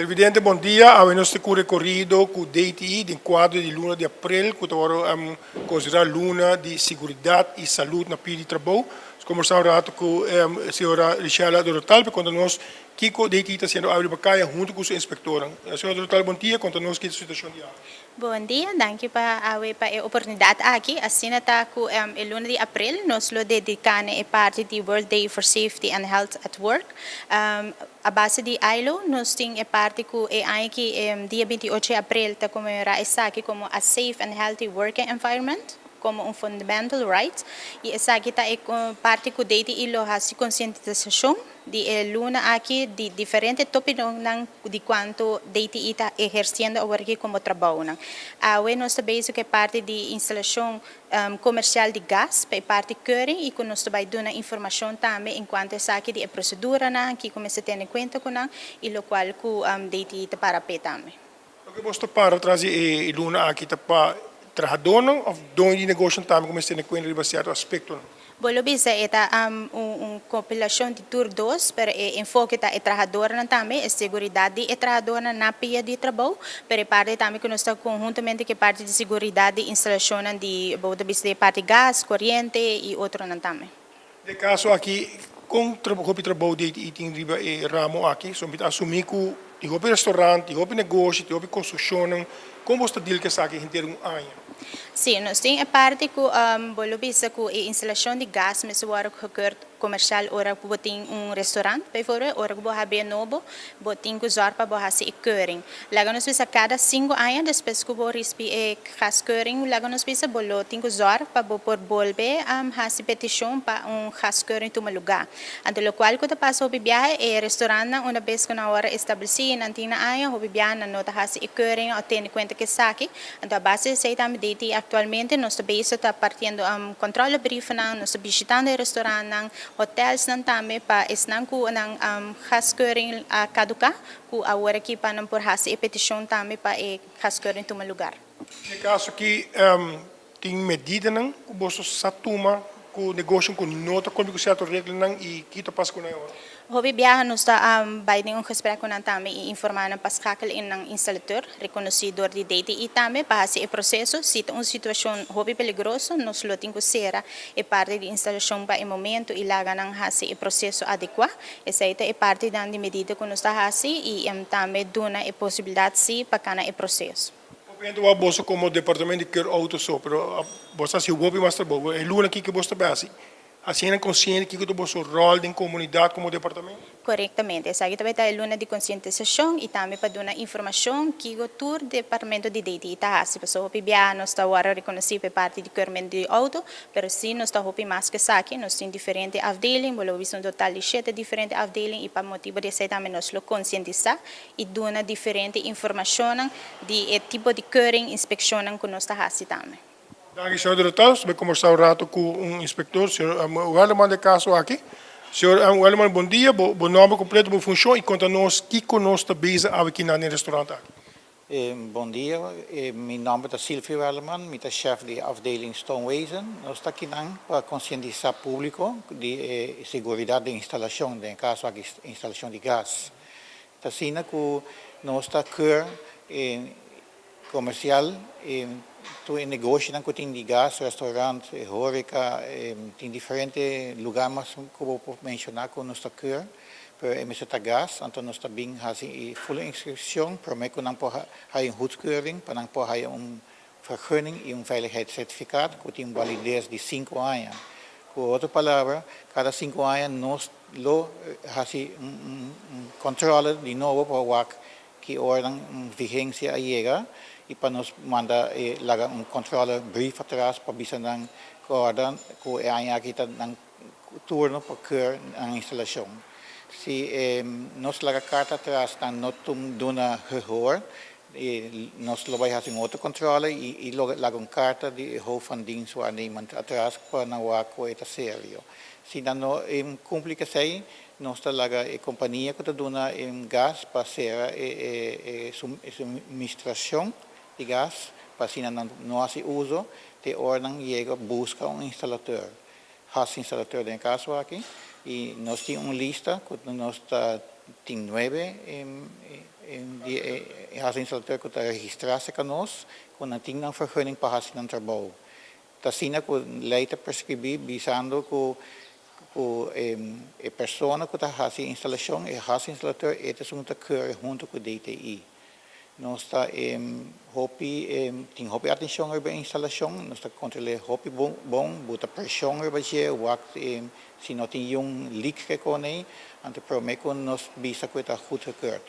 Televidente, bon dia. Awe nos ta ku rekorido ku DTI den kuadro di luna di aprel ku ta wòrdu konsiderá luna di siguridat i salud na pia di trabou. Nos kombersá un ratu ku señora Richella Dorotal pa konta nos kiko DTI ta hasiendo awe riba kaya huntu ku su inspektornan. Señora Dorotal, bon dia. Konta nos ki ta situashon di awe. Bon dia, danki pa awe pa e oportunidat aki. Asina ta ku e luna di aprel nos lo dediká na e parti di World Day for Safety and Health at Work. A base di ILO nos tin e parti ku e aña aki dia 28 di aprel ta konmemorá esaki komo a Safe and Healthy Working Environment, komo un fundamental right. I esaki ta e parti ku DTI lo hasi konsientisashon di e luna aki di diferente topikonan di kuantu DTI ta ehersiendo awor aki komo trabounan. Awe nos ta bezig ku e parti di instalashon komersial di gas pa e parti keuring i ku nos ta bai duna informashon tambe enkuanto esaki di e proseduranan, kiko mester tene kuenta ku nan i lokual ku DTI ta para p'e tambe. Loke bos ta para tras di e luna aki ta pa trahadónan òf doño di negoshonan tambe ku mester tene kuenta riba sierto aspektonan? Bo lo bisa e ta un kompilashon di tur dos, pero e enfoke ta e trahadornan tambe, e seguridat di e trahadornan na pia di trabou, pero e parti tambe ku nos ta konhuntamente ku e parti di seguridat di instalashonnan di, bo ta bisa di e parti gas, koriente i otronan tambe. Den e kaso aki, kon hopi trabou DTI tin riba e ramo aki? So mi ta asumí ku tin hopi restaurant, tin hopi negoshi, tin hopi konstrukshonnan. Kon bos ta deal ku esaki henter un aña? Sí, nos tin e parti ku bo lo bisa ku e instalashon di gas mester wòrdu gekeurd komershal ora ku bo tin un restaurant, bijvoorbeeld, ora ku bo habri e nobo, bo tin ku zòrg pa bo hasi e keuring. Laga nos bisa kada sinku aña despues ku bo risibí e gaskeuring, laga nos bisa bo lo tin ku zòrg pa bo por bolbe hasi petishon pa un gaskeuring tuma lugá. Anto lokual ku ta pasa hopi biaha e restaurantnan una bes ku nan a wòrdu establesí i nan tin nan aña, hopi biaha nan no ta hasi e keuring òf tene kuenta ku esaki. Anto a base di esei tambe DT aktualmente nos ta bezig ta partiendo controlebrievennan, nos ta bishitando e restaurantnan, hotelsnan tambe pa esnan ku nan gaskeuring a kaduká ku awor aki pa nan por hasi e petishon tambe pa e gaskeuring tuma lugar. Den e kaso aki tin medidanan ku boso sa tuma ku negoshonan ku no ta kumpli ku sierto reglanan i ki ta pasa ku nan e ora? Hopi biaha nos ta bai den un gesprek ku nan tambe i informá nan pa skakel in nan instalateur rekonosí dor di DTI tambe pa hasi e proseso. Si ta un situashon hopi peligroso nos lo tin ku sera e parti di instalashon pa e momento i laga nan hasi e proseso adekuá. Esei ta e partinan di medida ku nos ta hasi i tambe duna e posibilidat si pa kana e proseso. Hopi hende wak boso komo departamento di keur outo so, pero boso ta hasi hopi mas trabou. E luna kiko boso ta bai hasi? Hasi hende konsiente kiko ta boso ròl den komunidat komo departamento? Korektamente. Esaki ta bai ta e luna di konsientisashon i tambe pa duna informashon kiko tur departamento di DTI ta hasi. Pasobra hopi biaha nos ta wòrdu rekonosí pa e parti di keurmento di outo, pero si nos ta hopi mas ku esaki. Nos tin diferente afdeling, bo lo bisa un total di shete diferente afdeling i pa motibu di esei tambe nos lo konsientisá i duna diferente informashonnan di e tipo di keuring, inspekshonnan ku nos ta hasi tambe. Danki señor Director, nos ta kombersá un rato ku un inspektor, señor Wellerman den kaso aki. Señor Wellerman bon dia, bo nomber kompleto, bo funshon i konta nos kiko nos ta bezig awe kinan den restaurant aki. Bon dia, mi nomber ta Silvio Wellerman, mi ta chef di afdeling Stoomwezen. Nos ta kinan pa konsientisá públiko di e seguridat den instalashon, den e kaso aki instalashon di gas. Ta asina ku nos ta keur e komersial i tur e negoshinan ku tin di gas, restaurant, horeka, tin diferente lugar mas ku bo por menshoná ku nos ta keur, pero e mester ta gas, anto nos ta bin hasi e full inskripshon promé ku nan por haya un goedkeuring pa nan por haya un vergunning i un veiligheidscertificaat ku tin un balides di sinku aña. Ku otro palabra, kada sinku aña nos lo hasi un controle di nobo pa wak ki ora nan vigencia a yega i pa nos manda e laga un controle brief atras pa bisa nan corda ku e aña aki ta nan turno pa keur nan instalacion. Si nos laga carta atras nan no duna gehoor i nos lo bai hasi un otro controle i lo laga un carta di e hoofd van dienst waarnemend atras pa nan wak ku e ta serio. Si nan no cumpli ku esei nos ta laga e compania ku ta duna e gas pa sera e suministracion di gas pa asina nan no hasi uso te ora nan yega busca un instalateur, gasinstallateur den e caso aki, y nos tin un lista cu nos ta. Tin nuebe di e huisinstallateur ku ta registrá serka nos, ku nan tin nan vergunning pa hasi nan trabou. Ta asina ku lei ta preskribí bisando ku ku e persona ku ta hasi e instalashon, e huisinstallateur, e ta esun ku ta keure huntu ku DTI. Nos ta hopi tin hopi atenshon riba e instalashon, nos ta kontrol'é hopi bon, buta preshon riba dje, wak si no tin yun leak ke kon ei, anto promé ku nos bisa ku e ta goedgekeurd.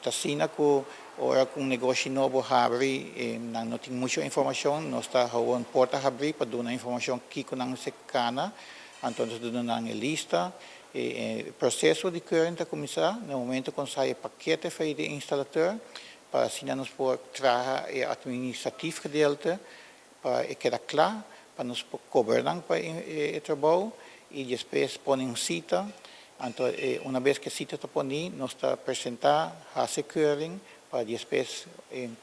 Ta asina ku ora ku un negoshi nobo habri nan no tin mucho informashon, nos ta hou un porta habrí pa duna informashon kiko nan mester kana, anto nos ta duna nan e lista. E proseso di keuring ta kuminsá na momento ku nos haya e pakete for di e instalateur pa asina nos por traha e administratief gedeelte pa e keda kla pa nos por kobra nan pa e trabou i despues pone un sita. Anto una bes ku e sita ta poní nos ta presentá hasi e keuring pa despues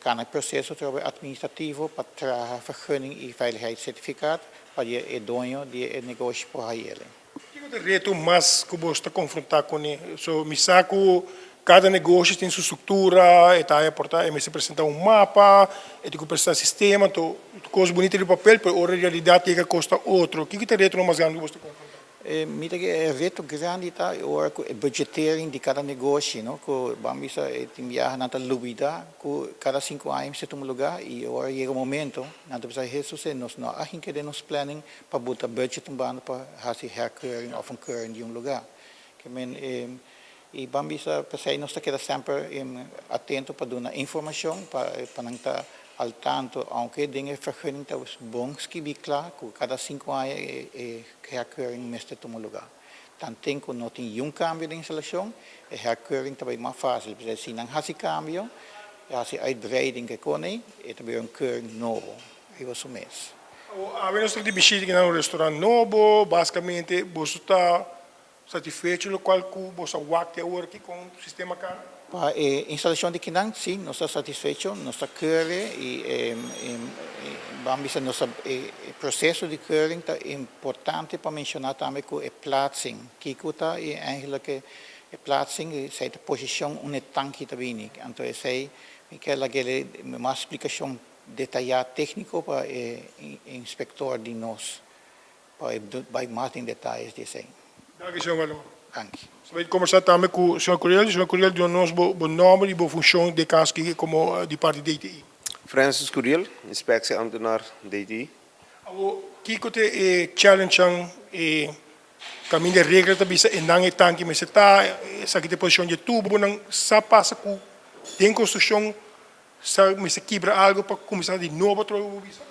kana e proseso trobe administrativo pa traha vergunning i veiligheidscertificaat pa e doño di e negoshi por hay'el. Kiko ta e reto mas ku bo ta konfrontá kuné? So, mi sa ku kada negoshi tin su struktura, e ta haña por ta e mester presentá un mapa, e tin ku presentá sistema, anto tur kos bunita riba papel, pero ora realidat yega kos ta otro. Kiko ta e retonan mas grandi ku bo ta konfrontá? Mi ta kere e reto grandi ta e ora ku e budgetering di kada negoshi, no, ku ban bisa e tin biaha nan ta lubida ku kada sinku aña mester tuma lugá i ora yega momento nan ta bisa Hesus nos no a hinka den nos planning pa buta budget un banda pa hasi herkeuring of een keuring di un lugar. Ke men i ban bisa p'esei nos ta keda semper atento pa duna informashon pa pa nan ta al tanto aunke den e vergunning ta bon skibi kla ku kada sinku aña e e herkeuring mester tuma lugar. Tanten ku no tin yun kambio den instalashon e herkeuring ta bai mas fasil p'esei si nan hasi kambio hasi uitbreiding ke kone e ta bira un keuring nobo riba su mes. Awe nos ta di bishita na un restaurant nobo, basikamente boso ta satisfecho lokual ku boso a wak te awor aki kon sistema kara? Pa e instalashon di kinan, si, nos ta satisfecho, nos ta keure i ban bisa nos ta e proseso di keuring ta importante pa menshoná tambe ku e plaatsing, kiko ta e eigenlijk e plaatsing, esei ta posishon unda e tanki ta bini, anto esei mi kier lag'e mas splikashon Detayá tékniko pa e inspektor di nos pa e bai mas den detayes di esei. Danki, señor Wellema. Danki. Nos ta bai kombersá tambe ku señor Curiel. Señor Curiel, duna nos bo bo nòmber i bo funshon den kas aki komo di parti DTI. Francis Curiel, inspectieambtenaar DTI. Awor, kiko ta e challengenan, e kaminda e regla ta bisa e nan e tanki mester ta, esaki ta e posishon di e tubonan, sa pasa ku den konstrukshon Sa mester kibra algo pa kuminsá di nobo atrobe bo bisa?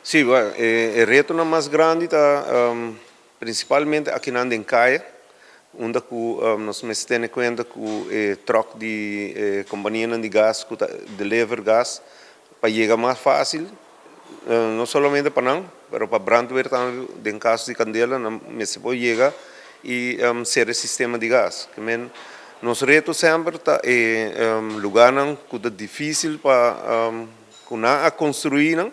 Sí, bueno, e retonan mas grandi ta prinsipalmente akinan den kaya, unda ku nos mester tene kuenta ku e tròk di e kompanianan di gas ku ta deliver gas pa yega mas fásil, no solamente pa nan, pero pa brandweer tambe den kaso di kandela nan mester por yega i sera e sistema di gas. Ke men nos reto semper ta e lugarnan ku ta difísil pa ku nan a konstruí nan,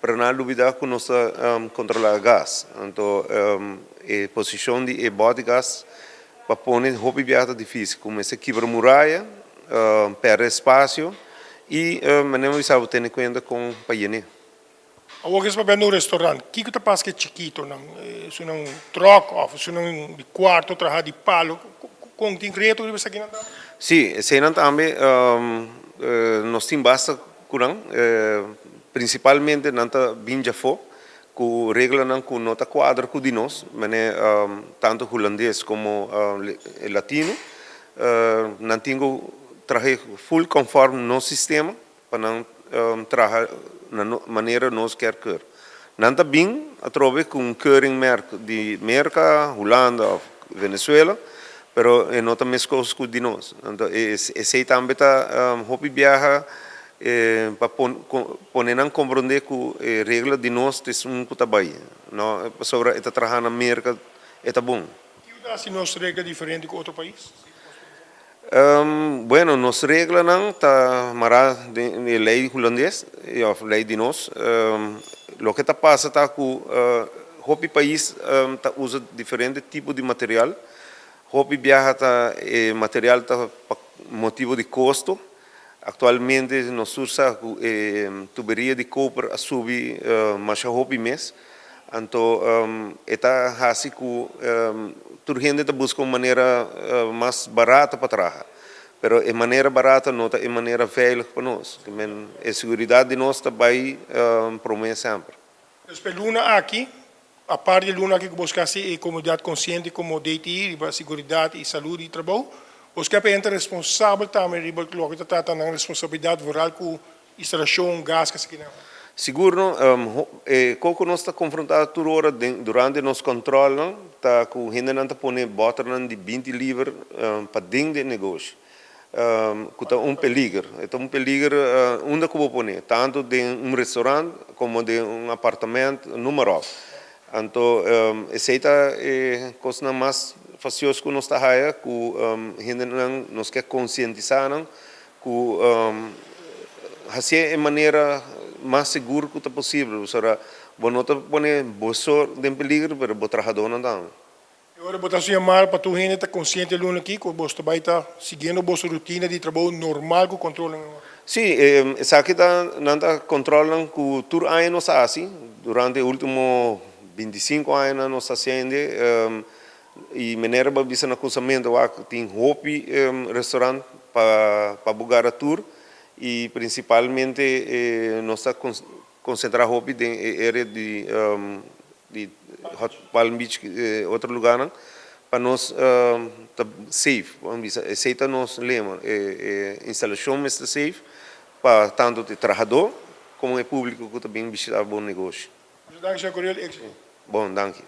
pero nan a lubidá ku nos ta kontrolá gas. Anto e posishon di e bòt di gas pa pone hopi biaha ta difísil, ku mester kibra muraya, pèrdè espasio i manera mi bisa bo tene kuenta kon pa yen'é. Awor ke papia na un restaurant, kiko ta pasa ku e chikitonan? Esunnan tròk òf esunnan di kuarto traha di palo? Kon tin reto riba esakinan tambe? Sí, eseinan tambe nos tin basta ku nan. Prinsipalmente nan ta bin djafó ku reglanan ku no ta kuadra ku di nos, manera tantu hulandes komo latino. Nan tin ku traha ful konfòrm nos sistema. Pa nan traha na manera nos kier keur. Nan ta bin atrobe ku un keuringmerk di Merka, Hulanda of Venezuela, pero e no ta meskos ku di nos. Anto esei tambe ta hopi biaha pa pone nan komprondé ku e regla di nos ta esun ku ta bai, no pasobra e ta traha na Merka e ta bon. Kiko ta hasi nos regla diferente ku otro pais? Bueno, nos reglanan ta mará den e ley hulandes of ley di nos. Loke ta pasa ta ku hopi pais ta usa diferente tipo di material. Hopi biaha ta e material ta pa motibo di costo. Actualmente nos tur sa cu e tuberia di koper a subi masha hopi mes. Anto e ta haci cu tur hende ta busca un manera mas barata pa traha. Pero e manera barata no ta e manera veilig pa nos. E seguridad di nos ta bay prome semper. Dus p'e luna aki, apart di e luna aki ku bos ke hasi e komunidat konsiente komo DTI riba siguridat i salú di trabou, bos ke pa e hende responsabel tambe riba loke ta trata nan responsabilidat vooral ku instalashon, gas, kasikinan. Sigur no, e kos ku nos ta konfrontá tur ora den durante nos kòntròlnan ta ku hendenan ta pone bòternan di 20 liber paden di e negoshi. Ku ta un peliger. E ta un peliger unda ku bo pone, tantu den un restaurant komo den un apartament, numa ròp. Anto esei ta e kosnan mas fasioso ku nos ta haya ku hendenan nos ke konsientisá nan ku hasié e manera mas sigur ku ta posibel. Pasobra bo no ta pone bo so den peliger pero bo trahadónan tambe. E ora bo ta haci yamada pa tur hende ta consciente luna aki cu bos ta bay ta siguiendo boso rutina di trabou normal cu controlnan en orden. Sí, esaki ta nan ta controlnan cu tur aña nos ta haci. Durante e ultimo 25 añanan nos ta haciende y manera bo a bisa na cuminsamento wak tin hopi restaurant pa bo gara tur y principalmente nos ta concentra hopi den e area di di Hot Palm Beach otro lugarnan pa nos ta safe, bo bisa esey ta nos lema, e instalacion mester safe pa tanto e trahador como e publico cu ta bin bishita bo negoshi. Mucho danki señor Curiel, exito. Bon, danki.